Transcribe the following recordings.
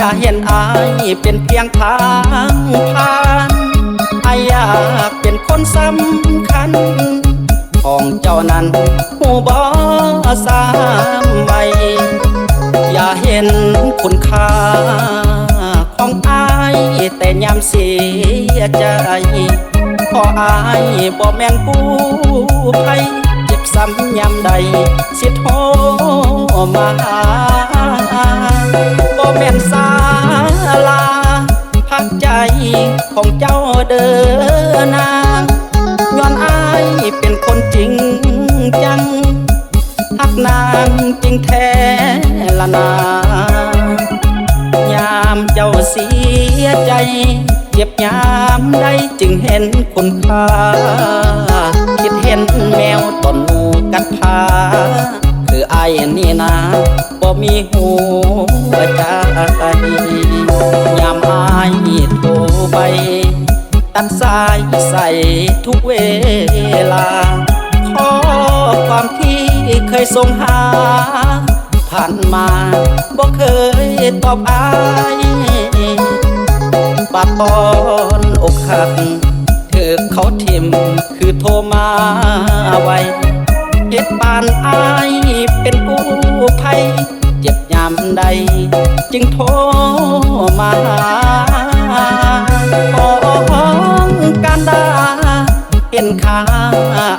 ຢ່າເຫັນອ້າຍເປັນພຽງທາງຜ່ານ ອ້າຍຢາກເປັນຄົນສຳຄັນຂອງເຈົ້ານັ້ນ ຮູ້ບໍ່ສາມໄວ? ຢ່າເຫັນຄຸນຄ່າຂອງອ້າຍແຕ່ຍາມເສຍໃຈ ເພາະອ້າຍບໍ່ແມ່ນກູ້ໄພ ເຈັບຊ້ຳຍາມໃດຊິໂທມາຫາ ບໍ່ແມ່ນສາລາພັກໃຈຂອງເຈົ້າເດີນາງ ຍ້ອນອ້າຍເປັນຄົນຈິງຈັງ ຮັກນາງຈິງແທ້ລະນາ ຍາມເຈົ້າເສຍໃຈ ເຈັບຍາມໃດຈຶ່ງເຫັນຄຸນຄ່າ ຄິດເຫັນແມວຕອນໝູກັດຜາ ຄືອ້າຍນີ້ນາ ບໍ່ມີຫົວໃຈ ຍາມອ້າຍໂທໄປ ຕັດສາຍໃສ່ທຸກເວລາ ຂໍ້ຄວາມທີ່ເຄີຍສົ່ງຫາ ຜ່ານມາບໍ່ເຄີຍຕອບອ້າຍ ບາດຕອນອົກຫັກ ຖືກເຂົາຖິ້ມ ຄືໂທມາໄວ ເຮັດປານອ້າຍເປັນກູ້ໄພ ເຈັບຍາມໃດຈຶ່ງໂທມາຫາ ຂອງການດາ ເຫັນຄ່າ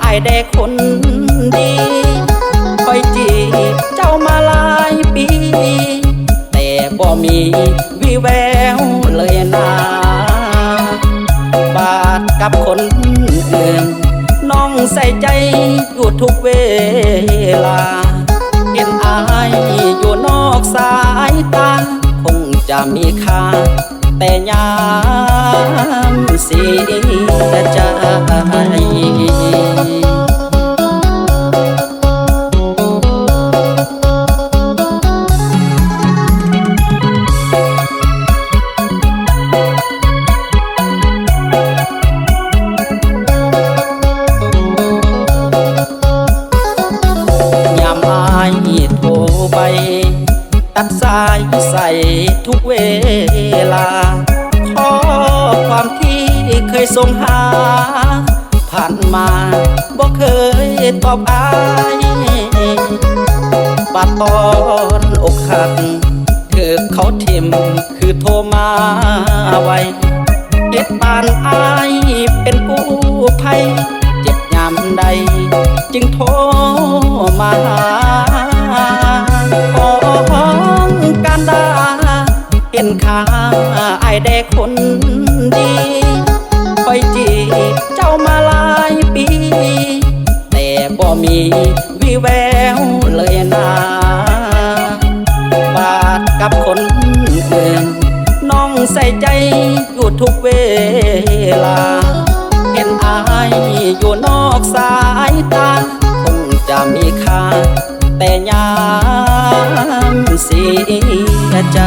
ອ້າຍແດ່ຄົນດີ ຂ້ອຍຈີບເຈົ້າມາຫຼາຍປີ ແຕ່ບໍ່ມີ ວີແວວເລີຍນາ ບາດກັບຄົນອື່ນ ນ້ອງໃສ່ໃຈຢູ່ທຸກເວລາ ເຫັນອ້າຍຢູ່ນອກສາຍຕາ ຄົງຈະມີຄ່າແຕ່ຍາມເສຍໃຈ. ຍາມອ້າຍໂທໄປ ຕັດສາຍໃສ່ທຸກເວລາ ຂໍ້ຄວາມທີ່ເຄີຍສົ່ງຫາ ຜ່ານມາບໍ່ເຄີຍຕອບອ້າຍ ບາດຕອນອົກຫັກ ຖືກເຂົາຖິ້ມ ຄືໂທມາໄວ ເຮັດປານອ້າຍເປັນກູ້ໄພ ເຈັບຍາມໃດຈຶ່ງໂທມາຫາ ຂອງການດາ ເຫັນຄ່າອ້າຍແດ່ຄົນດີ ຂ້ອຍຈີບເຈົ້າມາຫຼາຍປີ ແຕ່ບໍ່ມີ ວີແວວເລີຍນາ ບາດກັບຄົນອື່ນ ນ້ອງໃສ່ໃຈຢູ່ທຸກເວລາ ເຫັນອ້າຍຢູ່ນອກສາຍຕາ ຄົງຈະມີຄ່າແຕ່ຍາມເສຍໃຈ.